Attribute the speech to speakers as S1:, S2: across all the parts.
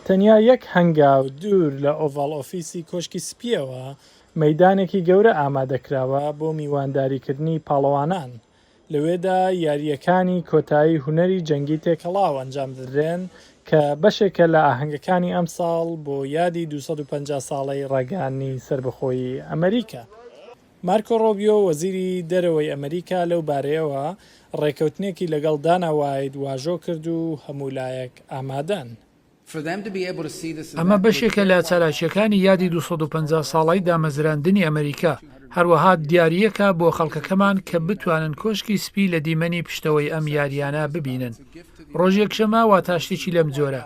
S1: تەنیا یەک هەنگاو دوور لە ئۆڤاڵ ئۆفیسی کۆشکی سپییەوە، مەیدانێکی گەورە ئامادەکراوە بۆ میوانداریکردنی پاڵەوانان، لەوێدا یارییەکانی کۆتایی هونەری جەنگی تێکەڵاو ئەنجامدەدرێن کە بەشێکە لە ئاهەنگەکانی ئەمساڵ بۆ یادی 250 ساڵەی ڕاگەیاندنی سەربەخۆیی ئەمریکا. مارکۆ ڕۆبیۆ، وەزیری دەرەوەی ئەمریکا لەو بارەیەوە ڕێکەوتنێکی لەگەڵ دانا وایت واژۆ کرد و هەموو لایەک ئامادەن.
S2: ئەمە بەشێکە لە چالاکییەکانی یادی 250 ساڵەی دامەزراندنی ئەمریکا، هەروەها دیارییەکە بۆ خەڵکەکەمان کە بتوانن کۆشکی سپی لە دیمەنی پشتەوەی ئەم یارییانە ببینن. ڕۆژی یەکشەممە واتا شتێکی لەم جۆرە.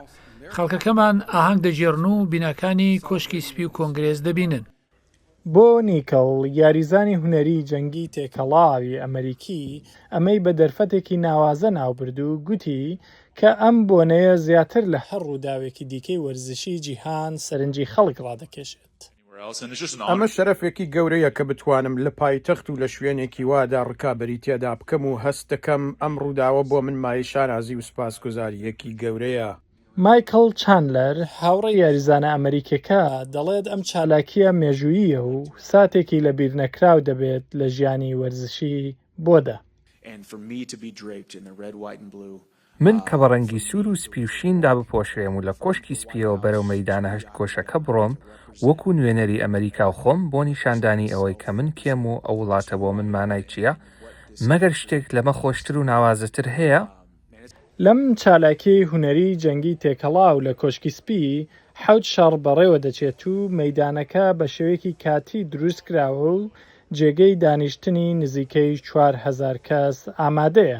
S2: خەڵکەکەمان ئاهەنگ دەگێڕن و بیناکانی کۆشکی سپی و کۆنگرێس دەبینن.
S1: بۆ نیکڵ، یاریزانی هونەری جەنگی تێکەڵاوی ئەمەریکی، ئەمەی بە دەرفەتێکی ناوازە ناوبرد و گوتی کە ئەم بۆنەیە زیاتر لە هەر ڕووداوێکی دیکەی وەرزشی جیهان سەرنجی خەڵک ڕادەکێشێت.
S3: ئەمە شەرەفێکی گەورەیە کە بتوانم لە پایتەخت و لە شوێنێکی وادا ڕکابەری تێدا بکەم و هەست دەکەم ئەم ڕووداوە بۆ من مایەی شانازی و سوپاسگوزارییەکی گەورەیە.
S1: مایکڵ چاندلەر، هاوڕێی یاریزانە ئەمەریکیەکە، دەڵێت ئەم چالاکییە مێژووییە و ساتێکی لەبیرنەکراو دەبێت لە ژیانی وەرزشی بۆدا.
S4: من کە بە ڕەنگی سوور و سپی و شین دابپۆشرێم و لە کۆشکی سپییەوە بەرەو مەیدانە هەشتگۆشەکە بڕۆم وەکو نوێنەری ئەمەریکا و خۆم بۆ نیشاندانی ئەوەی کە من کێم و ئەو وڵاتە بۆ من مانای چییە، مەگەر شتێک لەمە خۆشتر و ناوازەتر هەیە؟
S1: لەم چالاکیەی هونەری جەنگی تێکەڵاو لە کۆشکی سپی، حەوت شەڕ بەڕێوە دەچێت و مەیدانەکە بە شێوەیەکی کاتی دروست کراوە و جێگەی دانیشتنی نزیکەی 4000 کەس ئامادەیە.